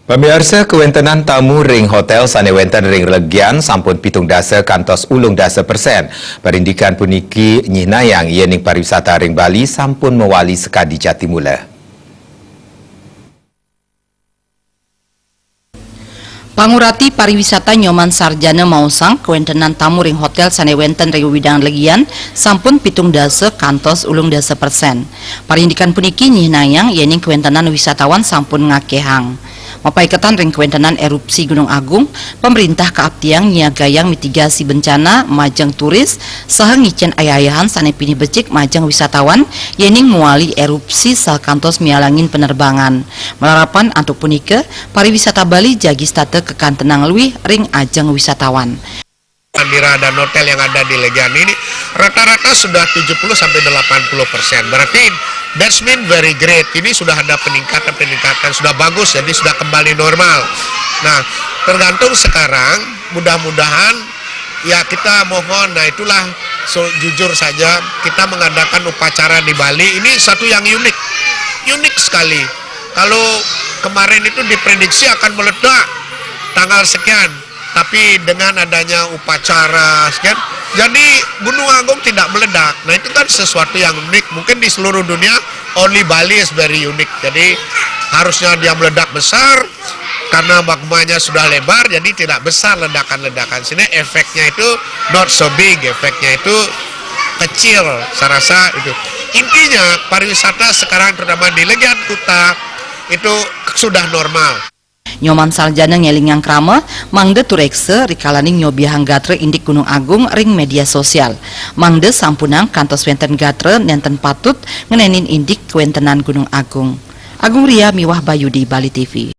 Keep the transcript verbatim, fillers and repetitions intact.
Pamiarsa, kawéntenan tamu ring hotél sané wénten ring legian sampun pitung dasa kantos ulung dasa persen. Parindikan puniki nyihnayang yéning pariwisata ring Bali sampun mawali sakadi jati mula. Pangurati pariwisata Nyoman Sarjana maosang kawéntenan tamu ring hotél sané wénten ring wewidangan legian sampun pitung dasa kantos ulung dasa persen. Parindikan puniki nyihnayang yéning kawéntenan wisatawan sampun ngakéhang. Mapaiketan ring kawéntenan erupsi Gunung Agung, pamréntah kaaptiang nyiagayang mitigasi bencana majeng turis saha ngicén ayah-ayahan sané pinih becik majeng wisatawan yéning mawali erupsi saha kantos mialangin penerbangan. Malarapan antuk punika, pariwisata Bali jagi setata kakantenang luih ring ajeng wisatawan. Di Radha Hotel yang ada di Legian ini rata-rata sudah tujuh puluh sampai delapan puluh persen. Berarti that's mean very great. Ini sudah ada peningkatan-peningkatan, sudah bagus, jadi sudah kembali normal. Nah, tergantung sekarang, mudah-mudahan, ya, kita mohon, nah, itulah, so, jujur saja, kita mengadakan upacara di Bali ini satu yang unik, unik sekali. Kalau kemarin itu diprediksi akan meledak tanggal sekian, tapi dengan adanya upacara sekian, jadi Gunung Agung tidak meledak. Nah, itu kan sesuatu yang unik. Mungkin di seluruh dunia, only Bali is very unique. Jadi harusnya dia meledak besar, karena magmanya sudah lebar, jadi tidak besar ledakan-ledakan. Sini efeknya itu not so big, efeknya itu kecil, saya rasa itu. Intinya, pariwisata sekarang, terutama di Legian Kuta, itu sudah normal. Nyoman Sarjana ngélingang krama, mangda tureksa rikalaning nyobiahang gatra indik Gunung Agung ring média sosial. Mangda sampunang kantos wénten gatra nénten patut ngenénin indik kawéntenan Gunung Agung. Agung Ria miwah Bayudi, Bali T V.